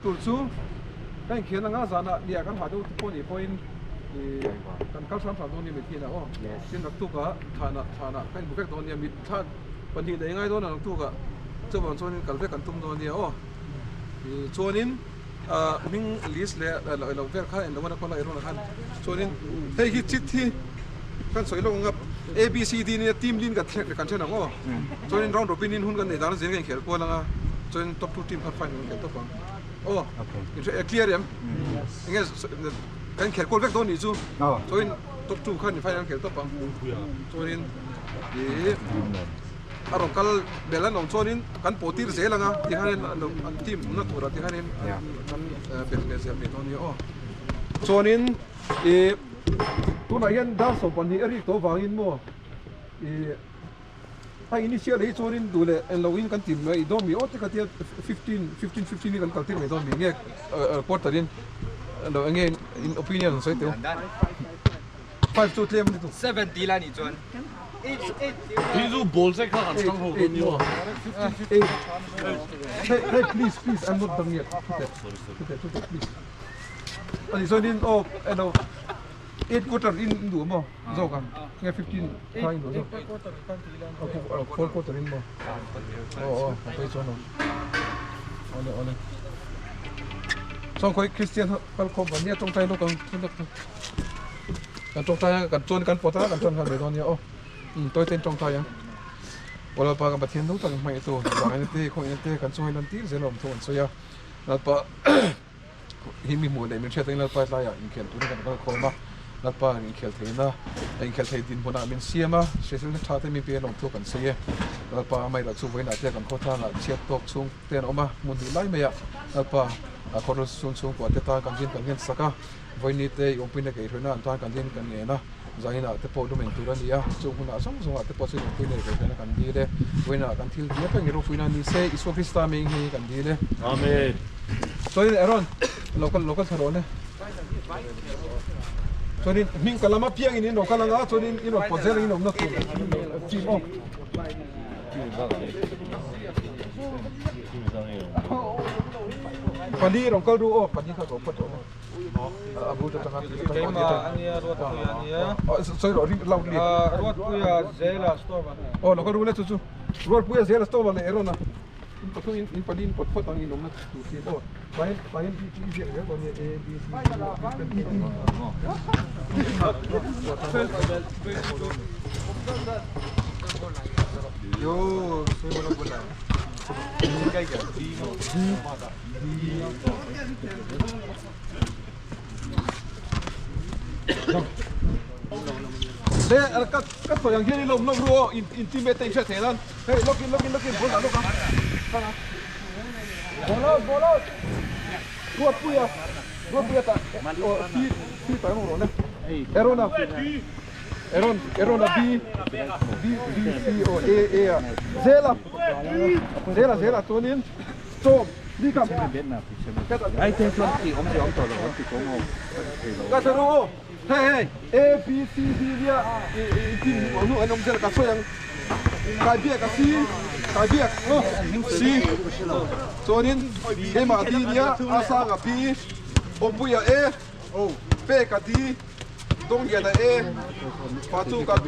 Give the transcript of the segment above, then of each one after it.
Tur chu ka inkhian anga zanah nia kan hah deuh te pawh nih pawhin kan kal hram hram dawn nia mithian ah aw. Tin naktukah thlanah thlanah ka inhmu vek dawn nia mit thlan pahnih leh ngai dawn a naktukah chuvang chuanin kal vek kan tum dawn nia aw. Chuanin hming list leh lo vel kha englo a kawl a erawh khan chuanin hei hi chit hi kan sawi lawk anga A B C D nia team lin kan kan then ang aw. Chuanin round robin in hun kan nei dan zel kan inkhel kual anga chuanin top two team kha final kan khel tawp ang. Aw inhre clear em? Enge kan inkhel kual vek dawn nih chu chuanin top two khan final kan khel tawp ang. Chuanin ih a rawn kal bel an awm chuanin kan pawh tir zel anga tikhanin an team awmna turah tikhanin kan bel leh zel mai dawn nia aw. Chuanin ih tunah hian dar 12 a rik tawh vangin maw ih A initial hi chuanin duh leh en loin kan ti mai dawn mi aw te ka tia 15 15 15 hi kan kal tir mai dawn mi nge quarter in lo enge in opinion an sawi teu five chu tlem ani tu seven ti la ni chuan Hi chu ball zek kha kan chhang ho dawn ni aw. Eight hey hey please please I'm not done yet thute thute thute please ani chuanin aw eno Eight quarter in duh maw zawk ang nge 15 kha in duh zawk four quarter in maw aw aw a pawi chuan lo awle awle chuan khawi Christian ho kal khawm kan nia tawngtai lawk ang thil lawk kan tawngtai a kan chuan kan pawt a kan tan nghal mai dawn nia aw um tawi ten tawngtai ang aw Lalpa kan Pathian nung tak hmangaih tu vangin te khawngaihna te kan chunga lan tir zel a awm thu an sawi a Lalpa hi mi hmuh leh min hriat angin Lalpa tlaiah inkhel turin kan kal khawm a, Lalpa inkhel theihna, inkhel thei dinhmunah min siam a, hriselna tha te mi pe lawmthu kan sawi e. Lalpa amaherawh chu vawiinah te kan khawtlangah chhiat tawk chhung te an awm a, hmun hnih lai maiah Lalpa khawrul chhung chhungkua te tan kan din kan ngen sak a, vawiini te i awmpuina keihruaina an tan kan din kan ngen a, zaninah te pawh lumen tur a ni a, chung hunah zawng zawngah te pawh chu i awmpuina keihruaina kan dil e. Vawiinah kan thil diap reng i ropuina ni se, Isua Krista ming hi kan dil e. Amen. Chuanin Aaron, lo kal lo kal thla rawh le. Chuanin hming ka lama piangin in lo kal anga chuanin in rawn pawt zel angin awmna tur team aw. Pali rawn kal ru aw, pali kha ka phawt rawh le. A bul te tanga Keimah ania Ruatpuia ania. Sawi rawh ring loudly. Ruatpuia Zela Storm a. Aw lo kal ru le chu chu. Ruatpuia Zela Storm a leh Aaron a. In pathum in in pali in pawt phawt ang in awmna tur hi aw tlai tlai in B ziak zel dawn nia A B C D Yo, soy bola bola. Le ka ka sawi ang hian in lawm lawm ru aw in in teammate te in hriat theih nan hei lawk in lawk in lawk in ball dah lawk a ball out ball out Ruatpuia Ruatpuia tah aw C C tah emaw rawh le Aaron a Aaron Aaron a B B B C aw A A a Zela Zela Zela chuanin Storm Likam Ai te chuan tih awm zia awm tawh lo an ti tawh maw Ka sawi rawh aw hei hei A B C D nia i i team hmuh hnu an awm zel ka sawi ang Kai biak a C Kai biak aw C chuanin keimah D nia A sanga B Awmpuia A Peka D Dawngliana A Pachuka B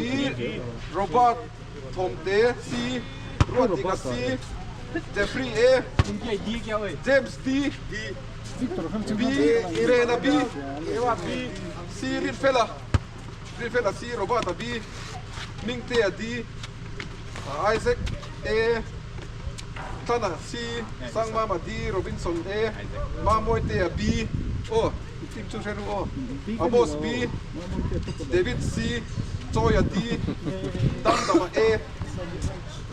Robert Thawmte C Ruatdika C Jeffrey A James D B Vena B C Rinfela Rinfela C Robert-a B Mingtea D Isaac A Tlana C Sangmama D Robinson A Mamoitea B Aw team chu hre ru aw Amos B David C Chawia D Damdama A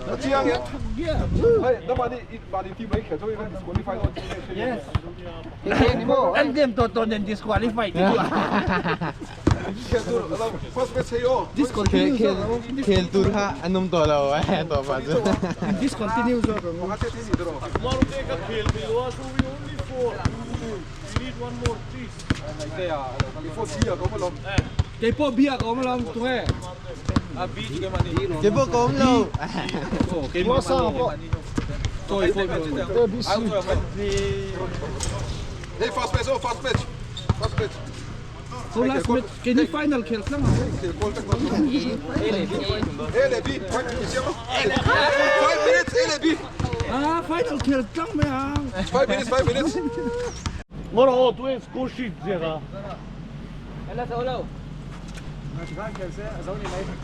A chiang e. Hei dama ni mahni team mai khelh chu i disqualify dawn chiang e. Yes. An game tawh tawh nen disqualify ti chu. Khel tur lo first match hei aw. Discontinue Khel khel tur kha an awm tawh lo e tawh pah chu. Discontinue zawk ang. Pakhat te ni tawh. Marute ka khel thei lo a so we only four. We need one more please. Before C a ka awm alawm. Keipawh B a ka awm alawm tunge. Keipawh ka awm lo. Keimah Hey, fast match, oh, fast match. Fast match. So last match, can you final khel tlang ang? A le B, 5 minutes. 5 minutes, A le B. Ah, final khel tlang mai ang. 5 minutes, 5 minutes. Ngor ho tu e score sheet zia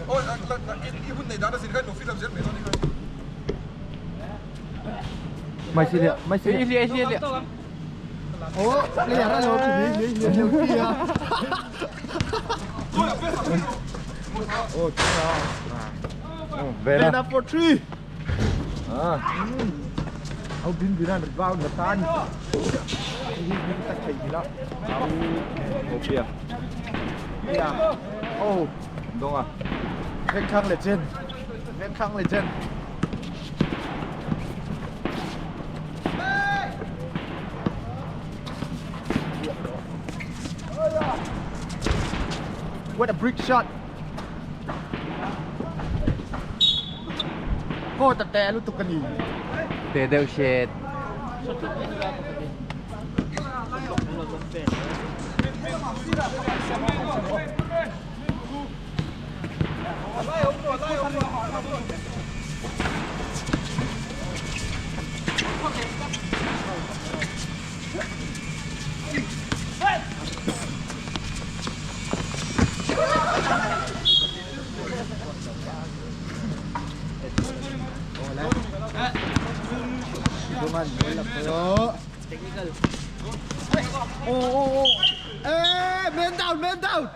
Oh, i hun nei dan sin khan no film zel me ni khan. Mai si le, mai si. Ê, ê, ê. Ồ, đây là ra rồi thì liền liền kia. Về Lên nè. up for three. À. Ông bin bin ăn được vào được tan. Bin ta chạy gì đó. Ok à. Yeah. Oh, Đúng à. Ven Khang legend. Ven Khang legend. What a brick shot. Cô tập tè luôn tục cần gì. Tê đều shit. Technical. Oh, oh, oh. Ê, man down, man down.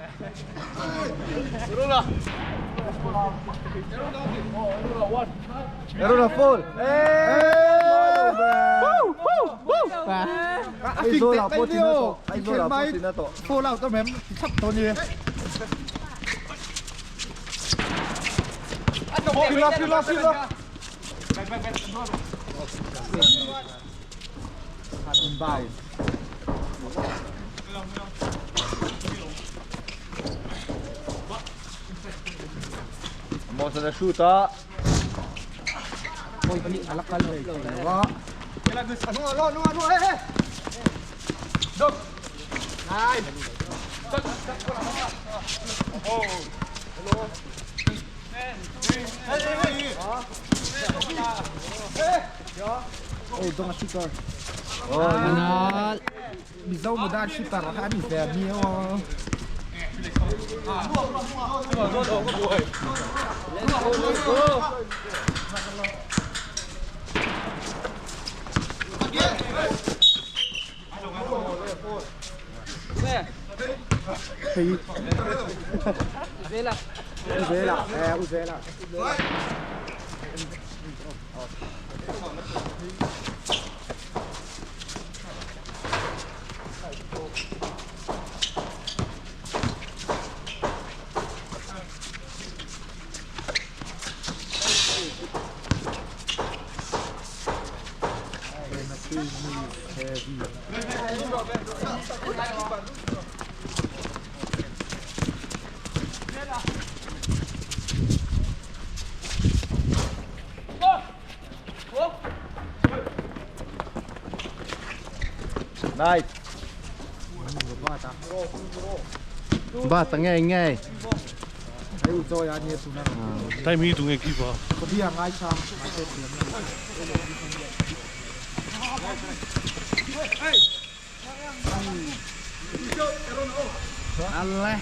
Erona full. Ê. Woo, woo, woo. Ai zo la po tin na to. Ai zo la po tin na to. Full out mem sắp to nhỉ. Fila, fila, fila. Bài. Mosa da shoot ah. Đó. Lo, lo, lo, ê, ê. Nice. Oh, dong shooter. Anal. Mizo mo dan shooter ha ni ve mi o. Vela. Uzela, eh Uzela. Nice. Ba ta nghe nghe. Ai u zo ya ni tu na. Time hi tu nge ki pa. Ko bia ngai cham. Alle.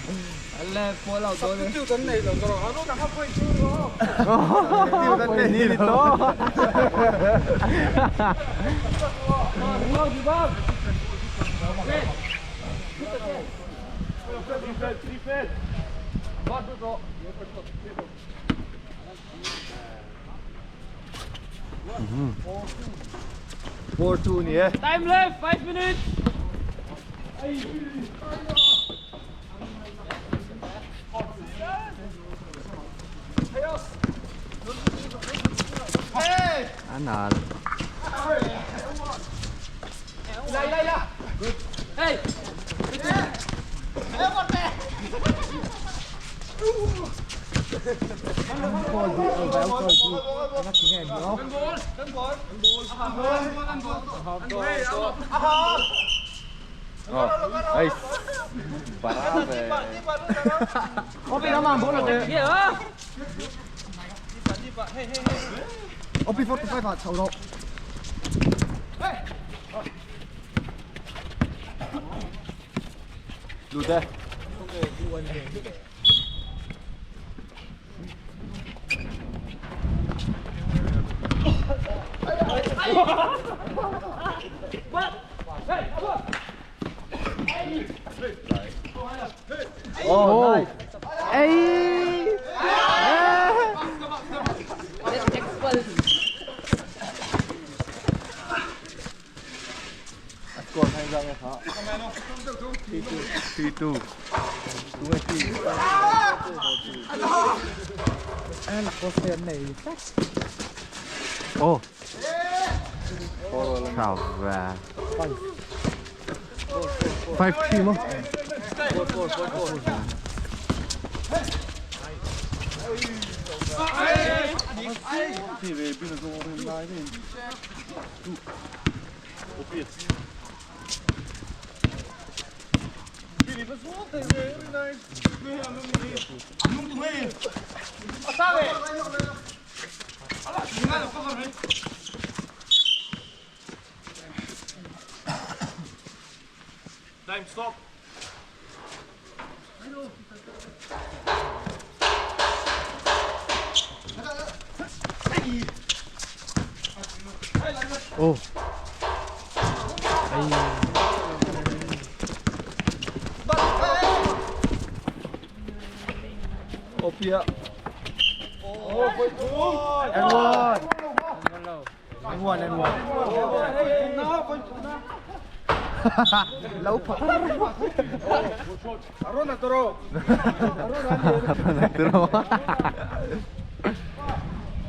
Alle full out to. Tiêu tấn này rồi rồi, nó đang hấp quay chưa rồi. Tiêu tấn này đi to. 4-2 nhỉ. Time left, 5 minutes. Anal. Hey. Call duh lo vau chawi chu eng a ti nge ni aw. Opi 45 ah chho rawh. Lut e. Oh, nice. Ei! Score hai ra nghe hả? 3-2. Ê, lạc có xe này chắc. Oh. Chào và 5-3 mo. Time stop. Oh. Opia. And one. And one, and one. Lâu phật. Arona toro. Tro.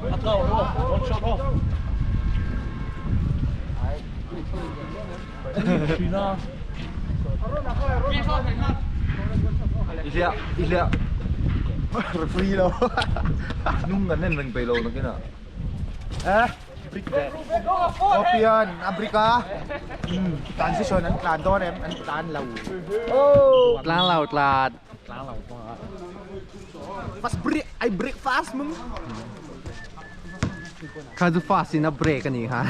One shot off. Ilia, Ilia. Referee lo. Nung gan nên mình về lo nó cái nào. Eh? Opian, Africa. Transition an tlan dawn em, an tlan lo. Tlan lo tlan. Fast break, I break fast mong. Kha chu fast in a break ani kha.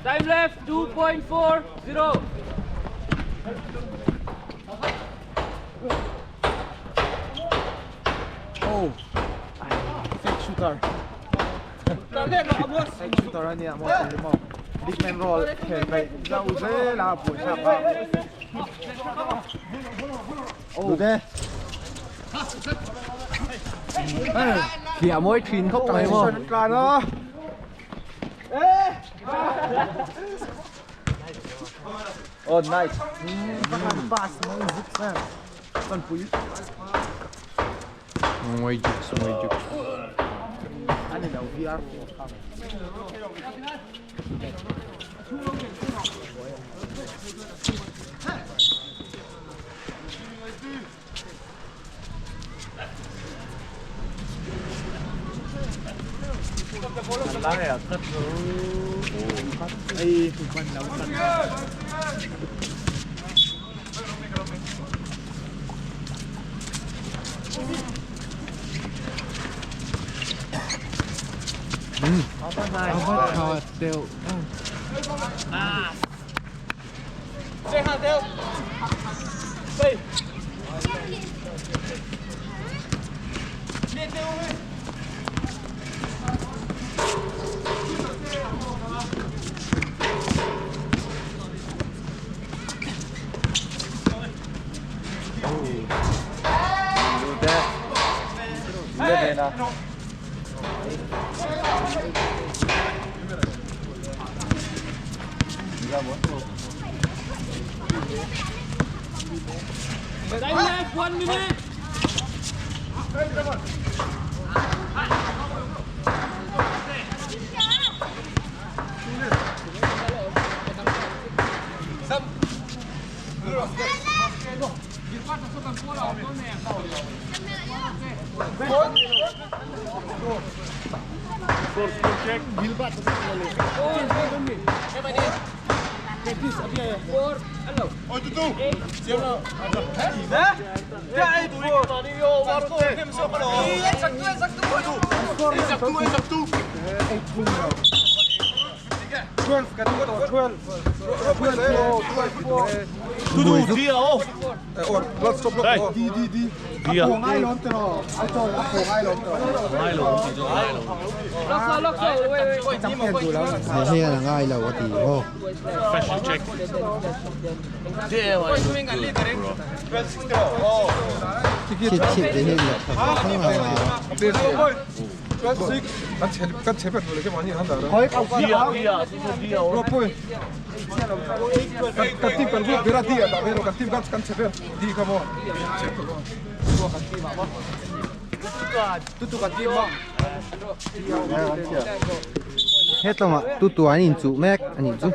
Time left 2.40. Oh. Fake shooter. Fake shooter anh em, mo. Big man roll, khen vậy. Dâu dễ là buổi sáng ba. Oh. Được Khia moi thin khop mai mo. Transition an tlan đó. Oh nice. Pass mong zip sam. Con pui. Moi juks, moi juks. Anh này đầu VR. Ê, tụi mình đâu Alpha shot del. Lên nè. left, 1 minute. Hei hian a ngai lo a ti maw. Chhit chhit te hi la tha ve thang ang a. Hetlawmah tutu an inchuh mek a nih chu.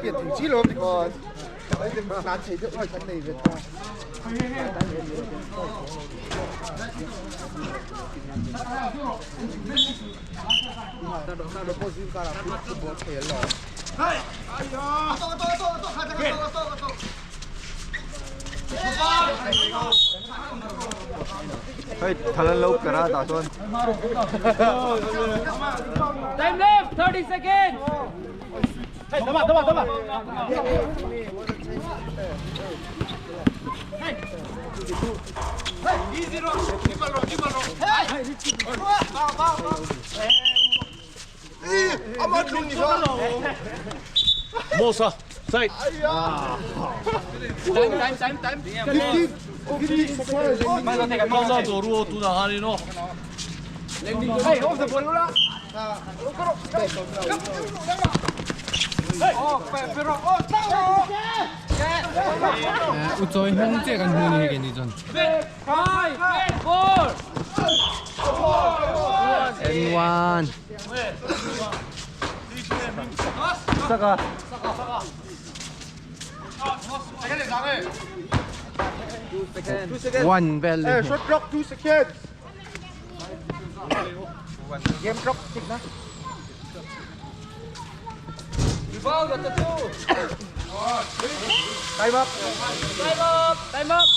Hei thal an lo per a tah chuan. Time left, 30 seconds. Mosa, side. Time, time, time, time. Mosa走路tu na hani no. U chawi hnung chiah kan hmu ni hei keini chuan. 5, 4, And one. Saka. One vel. Hey, shot clock 2 seconds. Game clock tick na. Rebound at the 2. Time up. Time up, time up.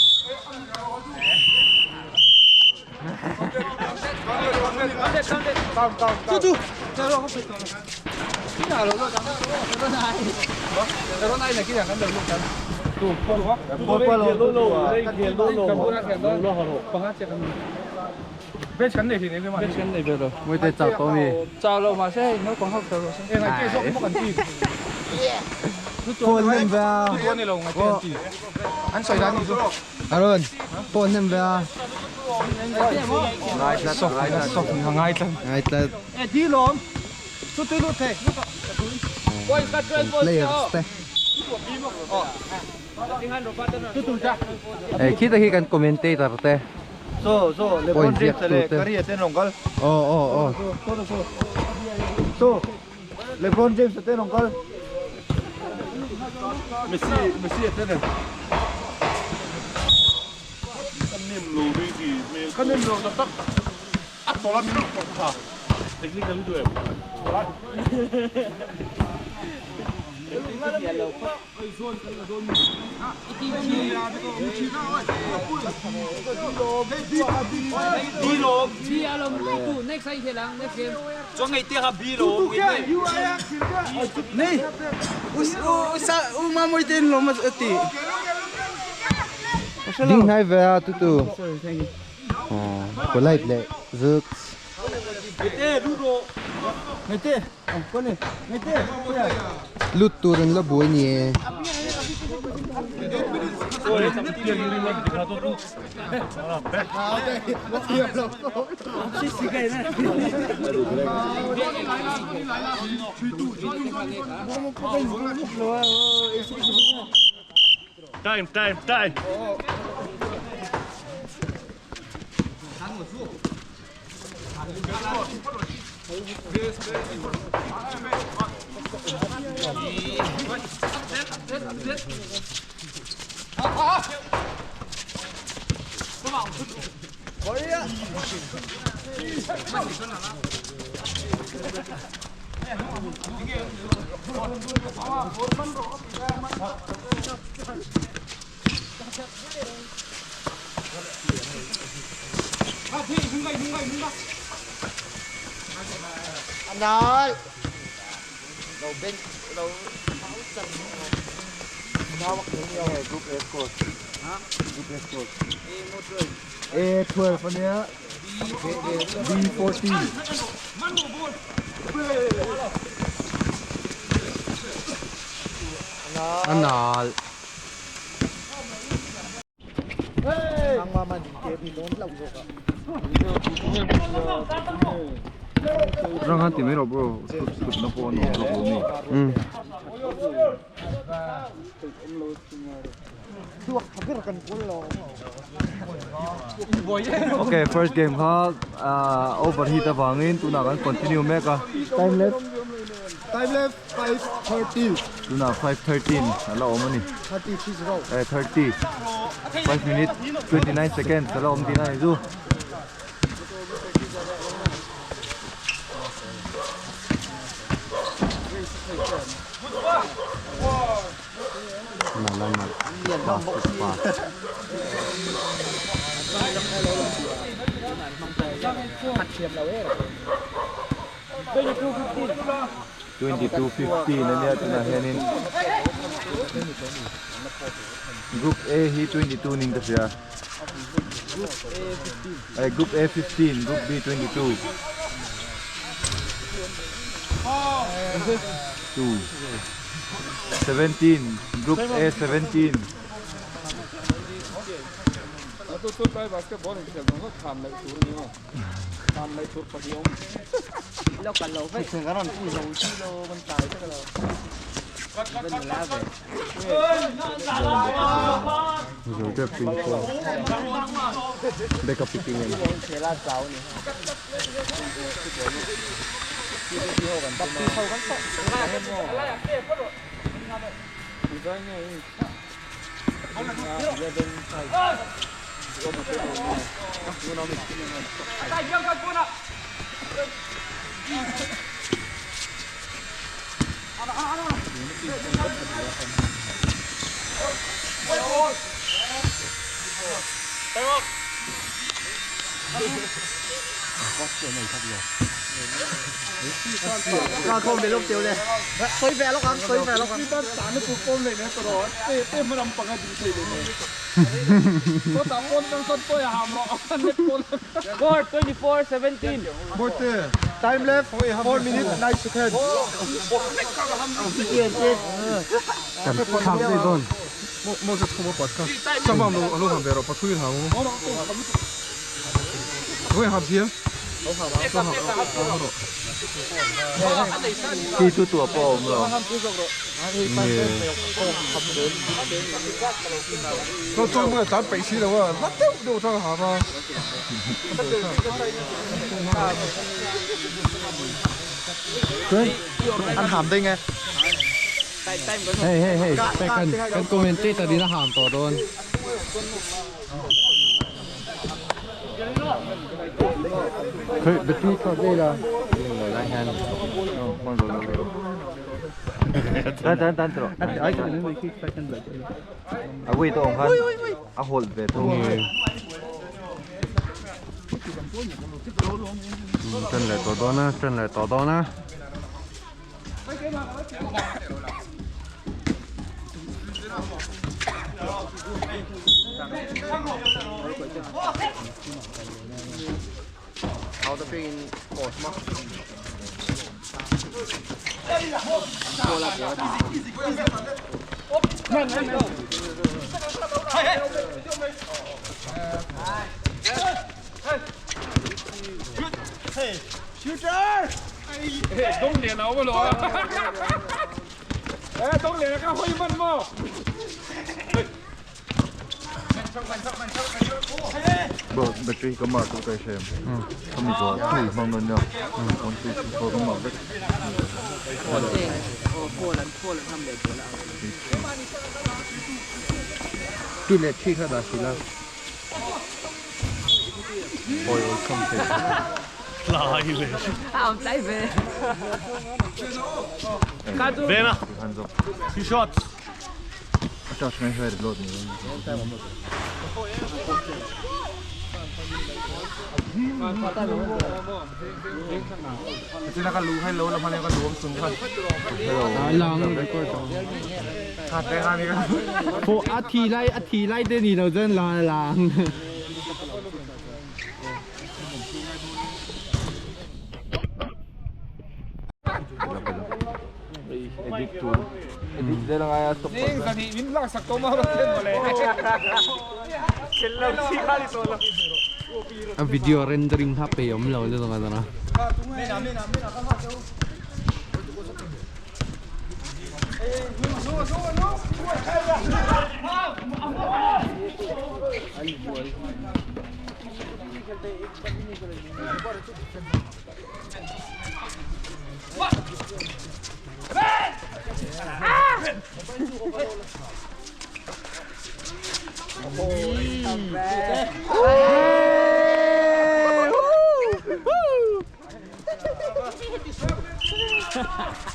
Count it, count it. Count, count, count. Mới tới chào tôi mi. Chào lâu mà sẽ nó còn học chào rồi. Phone nem ve. Arun, phone nem ve. Ngai tlat. Boys got 12 points Players now. te. Tingnan, Eh, kita hi kan commentator te. So, so, LeBron Point James ziak le tu te. Curry te nong kal. Oh oh oh. So, so, so. LeBron James te nong kal. Messi, Messi at ten. Kan nem lo ri di me. Kan nem lo tak. At tola mi lo tha. Technically do em. B alom 2 next ay lang next game. Ding nai ve a tu tu. Oh, polite le. Zuk. Lut turin la buai ni e. Time, time, time. A12 ania B14 Anal. Rang han ti mai rawh bro tut na pawh an awm zawk lo mi. Okay first game kha overheat avangin tunah kan continue mek a. Time left. Time left 5:30. Tunah 5:13 a la awm a ni. 30 30. Eh 30. 5 minute 29 seconds a la awm tihna a ni chu. 22:15 ania tunah hianin Group A hi 22 ning ka hria eh Group A 15 Group B 22 2 17 Group A 17 Score 24-17. Time left 4 minutes 9 seconds. Kan thak zui dawn. Moses kho mo pat kha. Samam lo lo ham ve rawh pathuin ha u. Khawi ham thiam. Khi chu tua pawh a awm lo. Chuan chuan hmuna tlan peih si lo a, la deuh deuh atang a ham a. An ham daih nge. Hei hei hei kan kan commentator in a ham tawh dawn. Khoi battery thlawt daih la. Lai hian tan tan tan tawh. A weight a awm khan a hawlh ve thung. Tan leh tawh dawn a, tan leh tawh dawn a. Bro, battery ka mark ka shem. Kami zo, tui mang non yo. 1 2 3 4 ka mark vek. Tu le thi kha da sila. Oi oi come thei. Lai le. À, ông tay về. Vena. Hands up. Two shots. A touch mai hrai lot ni. Sila ka luhay lo la phane ka luam sung kha. Lang record. Kha te ha ni ka. Fo a thi lai a thi lai te ni lo zen lang lang. Edit tu. Edit de la ngaya stop. Ning sa ni min lak sak to ma ro ten mole. A video rendering ha pe om lo le dong na.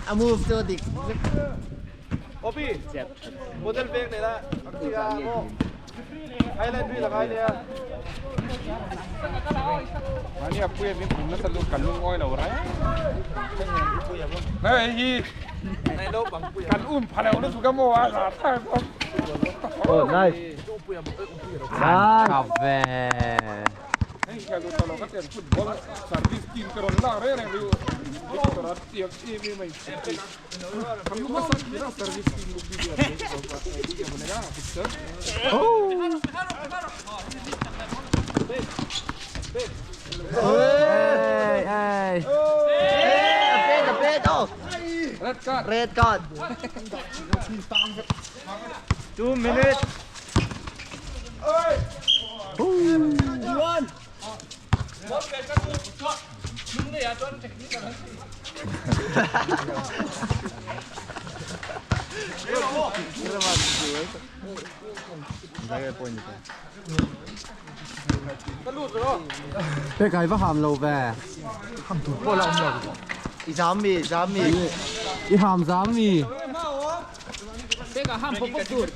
A move to dik. Opi. Model veng nei la. Aktia mo. Highlight vi la ngai le. Ani apuya min pum na salu kalung oi lo ra. Nei hi. Kan phaleo lu ka mo a la tha ko. Oh, nice. Cà ve. Hei ka lu talo ka ten football service team ka ron la re re lu. Tora tiak e mi mai. Kan lu ma sa ki service team lu bi dia. Dia boleh ga picture. Ê ê. Pet pet oh. Red card. Red card. 2 minutes. Pe kai va ham lo ve. I dám mi, dám mi. I ham dám mi. Thế cả ham pop pop tur.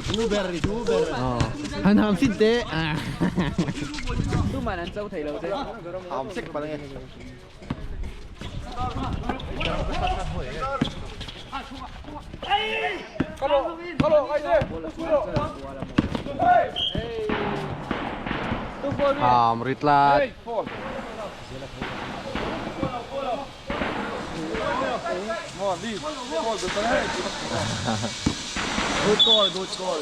Blueberry, blueberry. Ờ. Han ham xịt tế. À. Tu mà ăn sâu thầy lâu thế. Hàm sắc bà nghe. Kalau kalau ai de. Ham ritlat. Hey, four. Mo, leave. Ball betul eh. Good call, good call.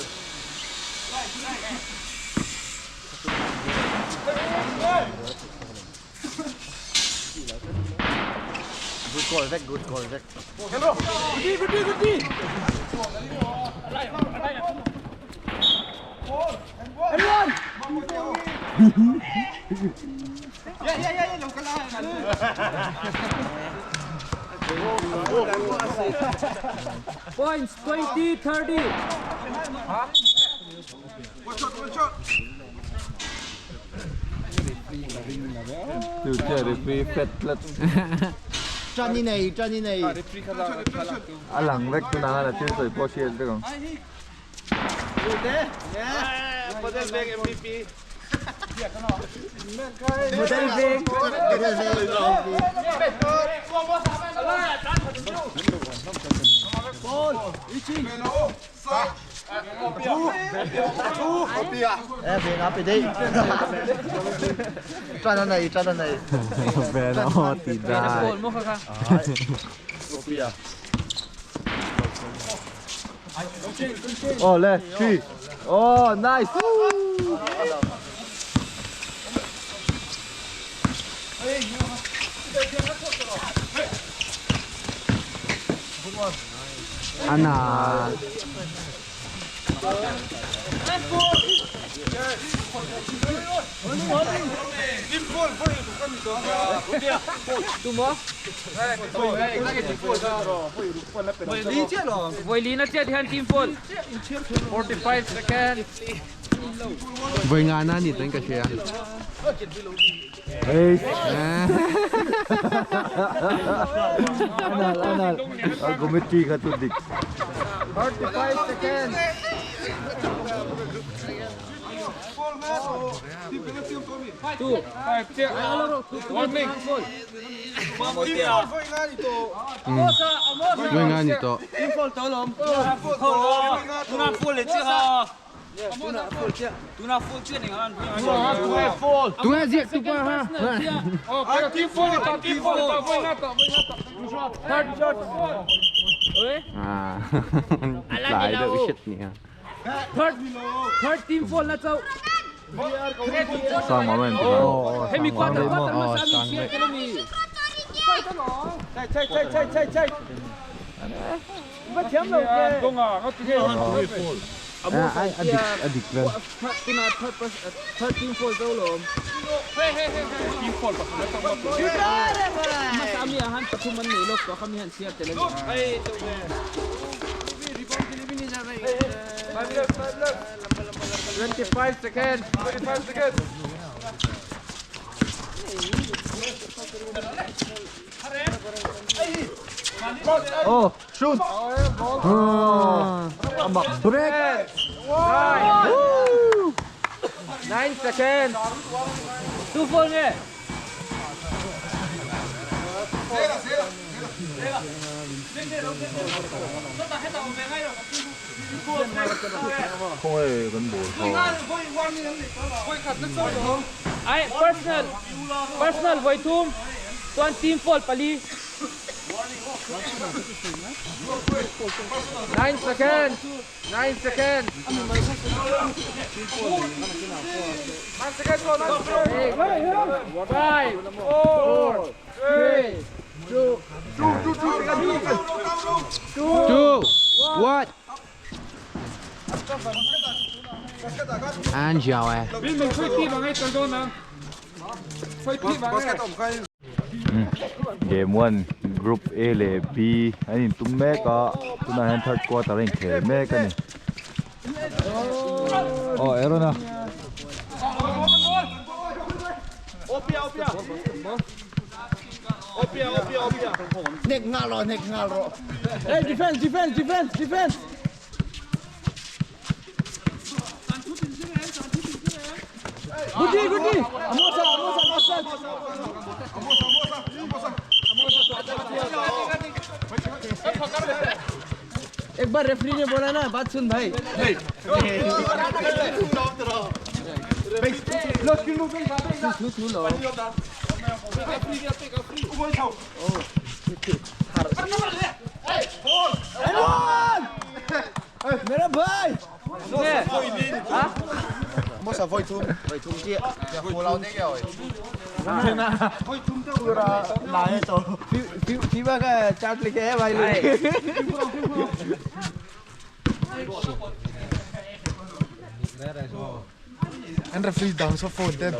Good call, Vek, good call, Vek. Hello. Goodie, goodie, goodie. Points 20 30. One shot, one shot. Tu che referee fet lat. Johnny này, Johnny này. A lang vek tu na la thil soi po sial te kong. Model Bank MVP. Model Bank. Model Bank. Eh, về nó về đi. Cho nó này, cho nó này. Về nó thì ra. Oh, le, three. Oh, nice. Anna. Voi li na chet hian team foul. 45 second. Voi nga na ni ten ka hria. Hey. Anal anal. A committee kha tu dik. 45 seconds. Two. Warning. Voi nga ni to. Tu nga ziak tu pa ha. Third shot. Oi. À. Lại đợi shit ni ha. Third third team foul na chau. Sang ma men. Hemi quarter quarter ma Oh, sami sang siya mai. kalami. À ai adik adik vel. Tuna third third team foul chau lom. Ma sami han pathuman nei lok to khami han siya tele. 25 seconds. 25 seconds. Oh, shoot. Oh. Amak break. 9 seconds. Two foul nge. Không hề gần bổ Ai personal personal voi thum. Tuan team foul pali. 9 seconds. 9 seconds. 9 seconds. 9 seconds. 5 4 3 2 1. An jiao eh. Game 1 Group A le B anh in tum mek a tuna hian third quarter in khel mek ani. Oh, Erona. Nek ngal ro, nek ngal ro. Hey, defense, defense, defense, defense. Goodie, goodie. Amosa, amosa, amosa. एक बार referee ने बोला ना बात सुन भाई। मेरा भाई। फीफा का चार्ट लेके आया भाई लोग। And referee down so for them.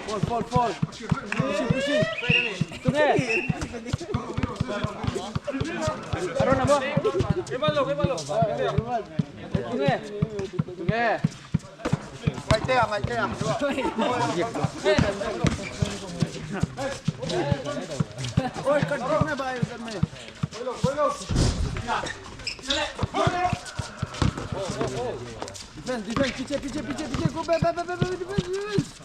Fall, fall, fall. Tunge. Aron abo. Tunge. Tunge. ओए कट कितना भाई उधर में। डिफेंस डिफेंस पीछे पीछे पीछे पीछे go back back back back defence defence.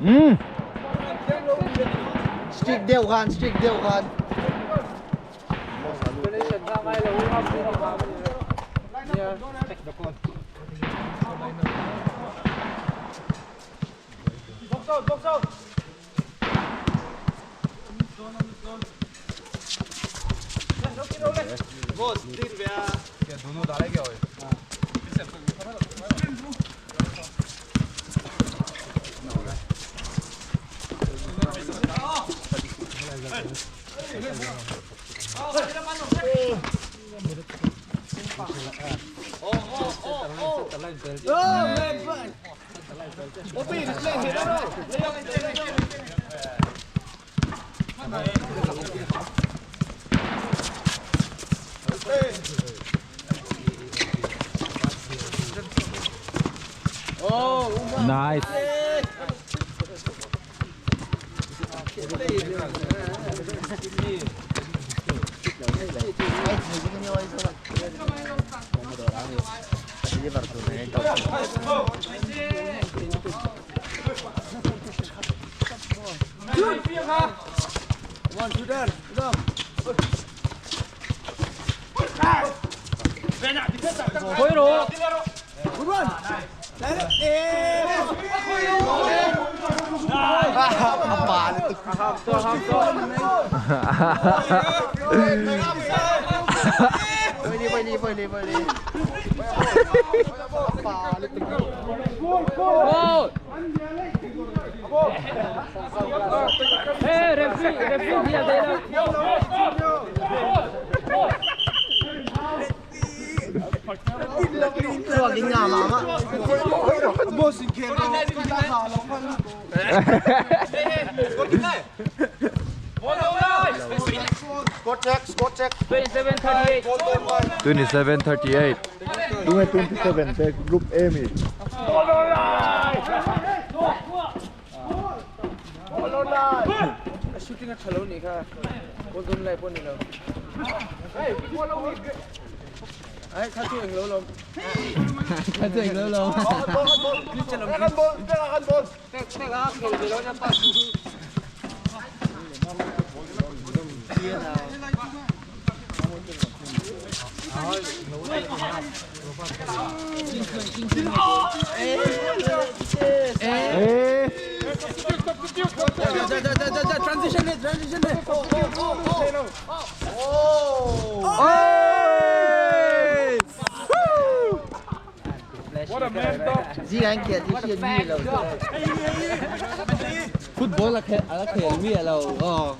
Mm. Strict deu khan, strict deu khan. Nice. Goal! Hey, referee, referee, here they are. Score check. 27-38. 27-38. Tunge 27 te group A mi. Shooting at Chaloni kha. Golden lai pon ni lo. Ai kha chu eng lo lo. Kha chu eng lo lo. Ball. Tek tek a khel de lo na pa. Eh. Transition it, transition it. What a man dog. Football là khel ala khel mi alo. Oh.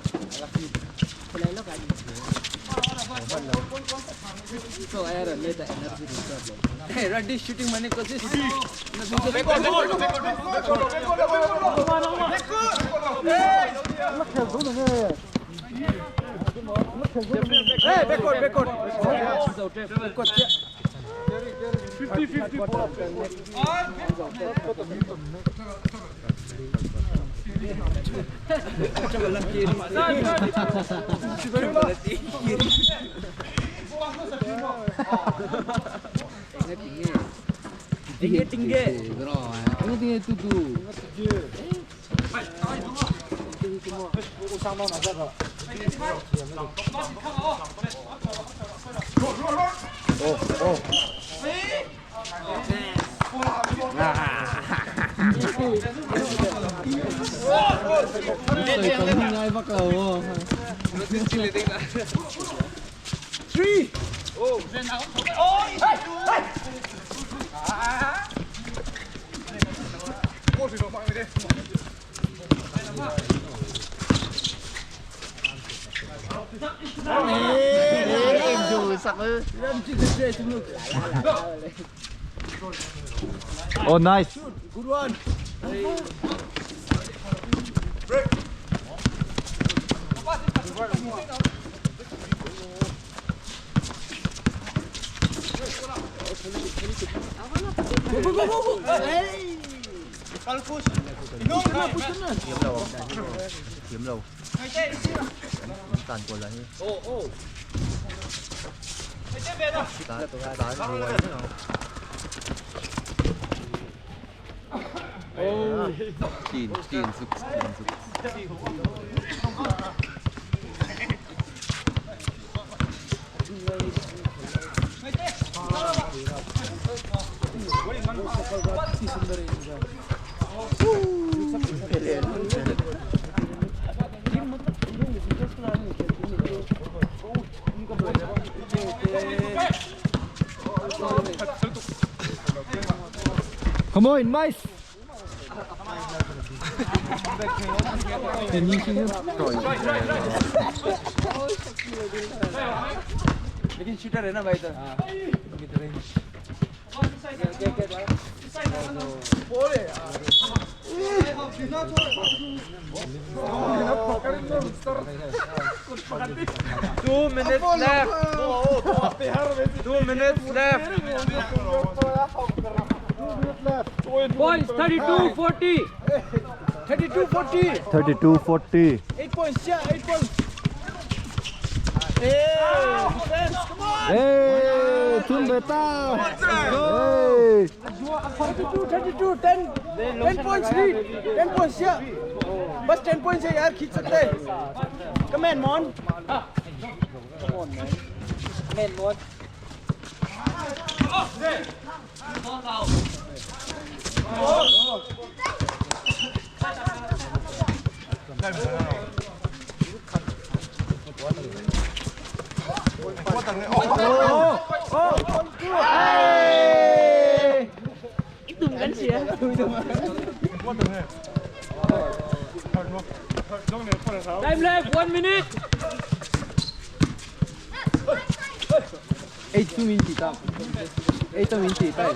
So I had a later energy. Hey, ready shooting money cause this. Hey, backward, backward. 50-50 ball. Tinge tinge. Bro, tinge tu tu. Ngay bắt đầu. Oh nice. Good one. Go, go, go, go, go. Hey. Kiếm lâu. Tàn của lại. Tàn tàn rồi. Tin tin suk tin suk. Come on, mice. लेकिन शूटर है ना भाई तो Two minutes left. 2 minutes left. Points 32-40. 32-40. 32-40. 8 points, yeah, 8 points. Hey, defense, come on. Hey, thun về ta. Hey. 32, 32, 10, 10 points lead. 10 points, yeah. बस 10 points है यार, खींच सकते हैं. Come on, mon. Come on, man. Man, mon. Time left, 1 minute. 8 minutes ta. 8 minutes ta.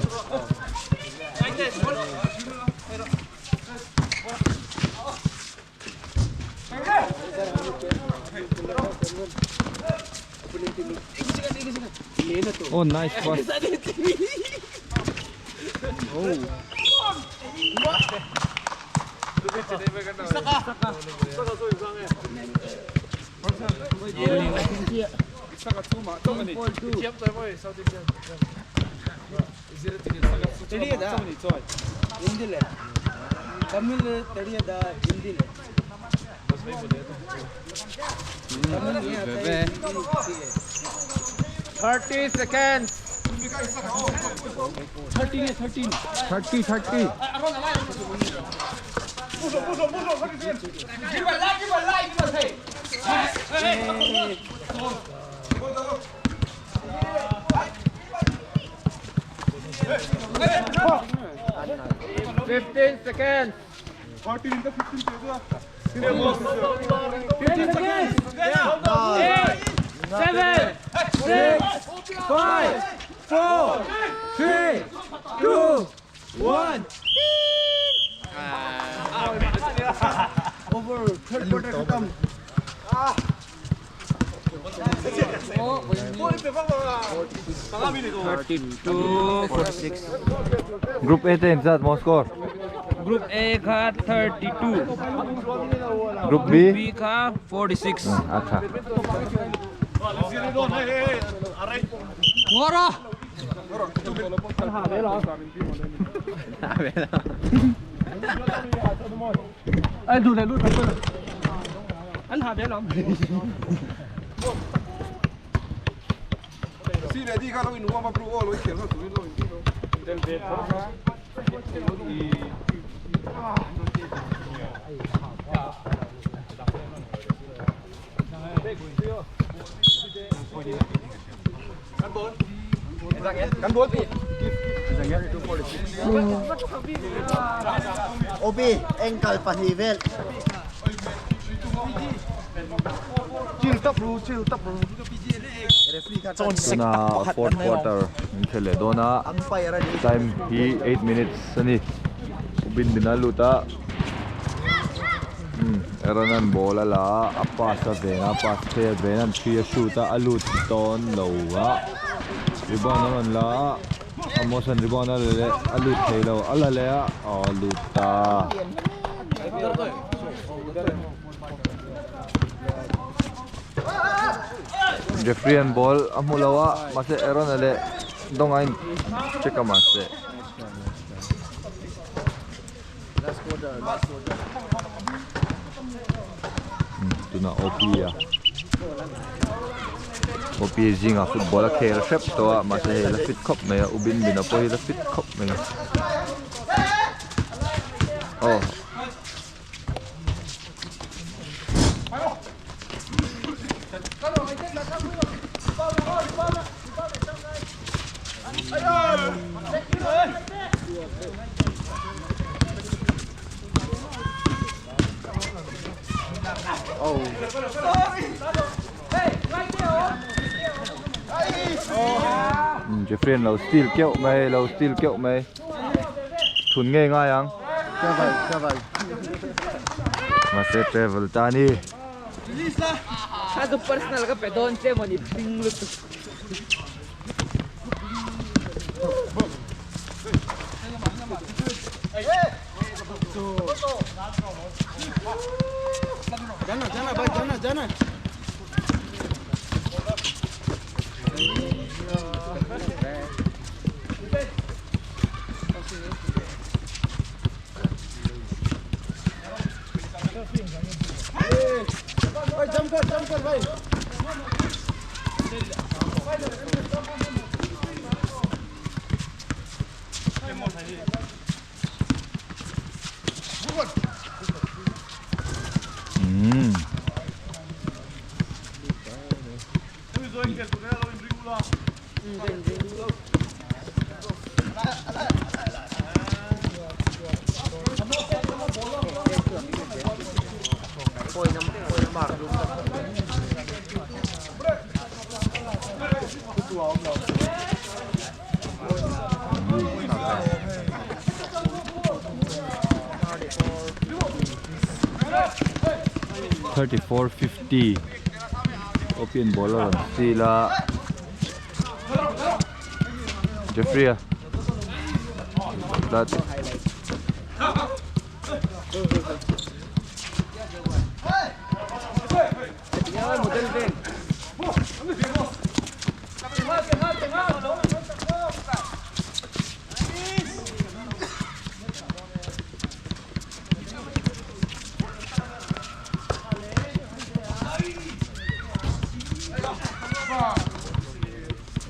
Oh, nice pass. Hindi le. Tamil தெரியாதா Hindi le. Tamil नहीं आता है 30 seconds. 13 13. 30 30. 15 seconds. 14 into 15 15 seconds. 8, 7, 6, 5, 4, 3, 2, 1. Over third quarter खत्म. 32, 46. Group A ten zat mo score. Group A का 32. Group B. B का 46. Acha. Ngora. Ai lùi lại lùi lại. Anh hà bé lắm. Si le dica lo in uomo pro lo chiedo tu lo in Obi, ankle pahnih vel. Chill tap ru, chill tap ru. Tuna fourth quarter in khele dona Umpire ani. time hi 8 minutes ani ubin binaluta eranan ball ala a pass a vena pass the venan three a shoot a alut ton lo a rebound an la amosan rebound a le alut theilo ala le a aluta Jeffrey and ball amulawa mase eron ale dongain check mase Last quarter, last quarter. Tuna OP ya OP zinga football a khel hrep to a mase hei la fit khop mai a ubin bin a pawh hi la fit khop mai oh. Jeffrey an lo steal keuh mai lo steal keuh mai thun ngei ngai ang mahse travel ta a ni. Kha chu personal ka pe dawn che mawni thing lutuk. Jana jana bhai jana jana. भाई जंप कर भाई। 34-50 Opian ball a rawn steal a Jeffrey a tlat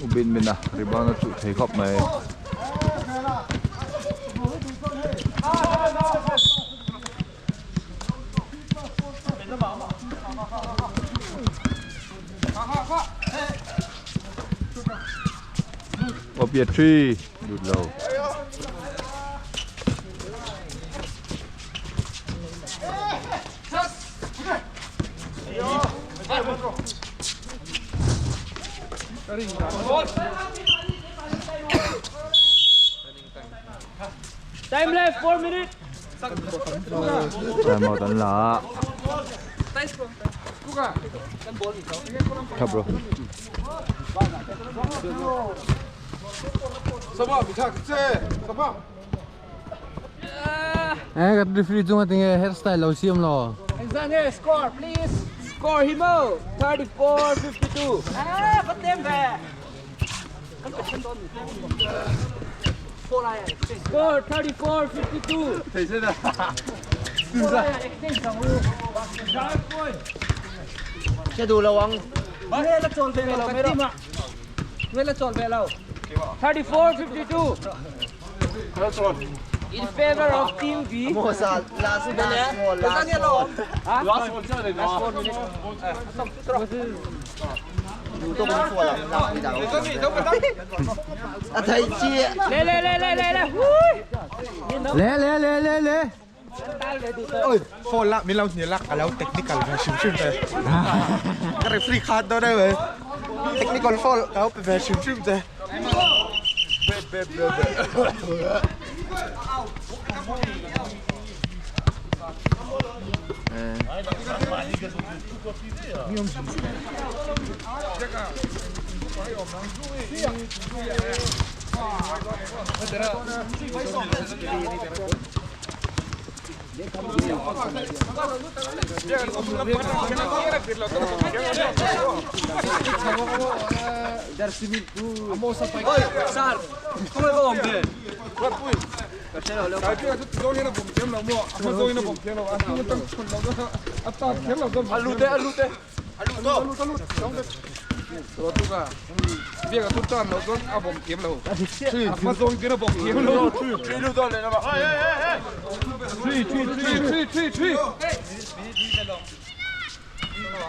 Ubin min a rebound a chuh thei khawp mai. Opia 3 lut lo. Time left 4 minutes. Time out an la a. Tha bro. Eh ka referee chunga tinge hairstyle lo siam lo. Exane score please. Score him out. 34-52. Ah, bắt đem về. Score 34-52. Che đủ lâu ang. 34-52. In favor of Team V. Last last ball. Last Đủ tôi cũng xua lắm. À thầy chị. Le le le le le le. Le le le le le. Ôi, phone lạ mình lâu nhiều lắc à lâu technical về xíu xíu thế. Cái referee card đó đây vậy. Technical foul cáo về xíu xíu thế. Bê bê bê bê.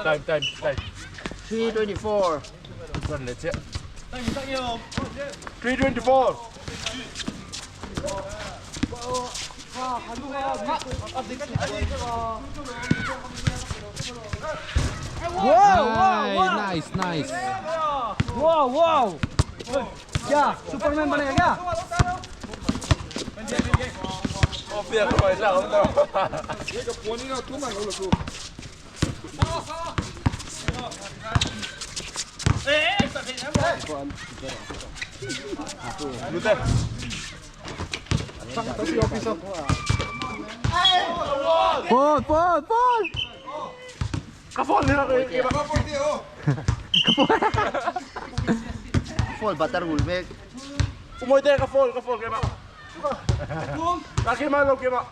Time time time. 324. 324. Wow, wow, wow. Nice, nice. Wow, wow. क्या Superman बनेगा क्या? Fall, fall, fall. Fall batar gul mek. Umoi te ka fall ke ma. Ka ke ma lo ke ma.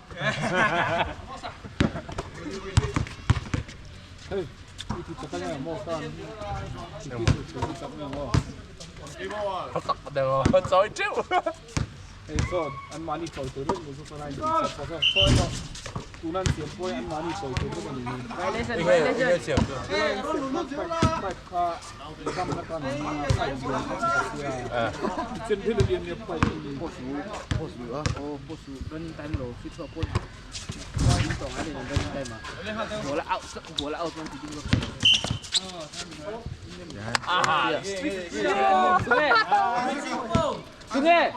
Hey so an mani choi tu rin mu su nai sa sa sa so no tunan siam poi an mani choi tu rin ani Violation, violation. Pipe kha gam na kan pipe chen thil lian ne pipe ni Running time lo, fit so pon. Tong ani running time ah. Bola out, bola out man tidur. Sungai.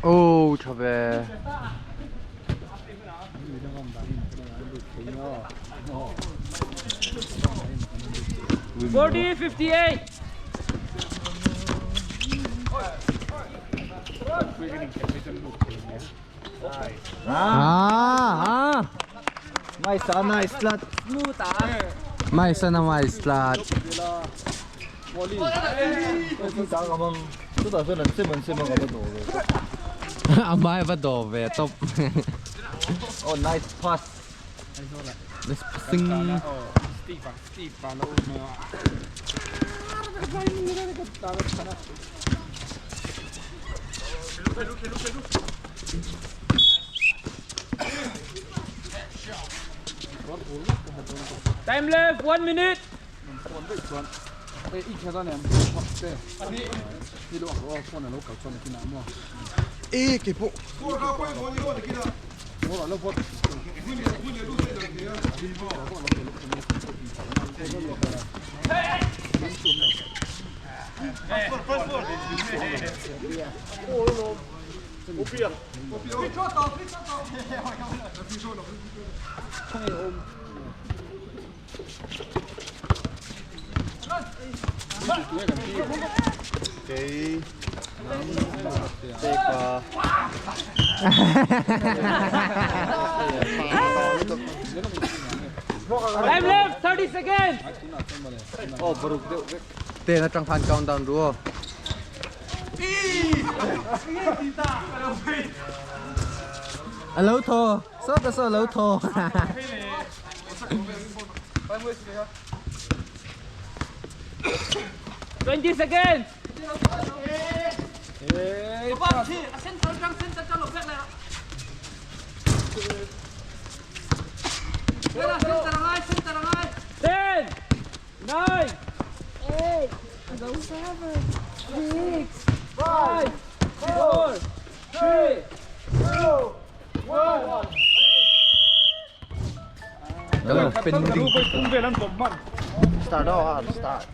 Oh, chabe. 40, 58. Ah, ah. Nice, ah, nice slot. Smooth ah. May isa na may slot. Amay ba do ve top. Oh, nice pass. Nice passing. Steve ba lo no. Time left, 1 minute. E ke po. Okay. Teka. Time left, 30 seconds. Oh, baruk deuh vek. Te na tang khan countdown ruo. Alo tho. So ta so alo tho. 20 seconds. Ten, 9, 8, 7, 6, 5, 4, 3, 2, 1. Kalau pending. Start oh, start.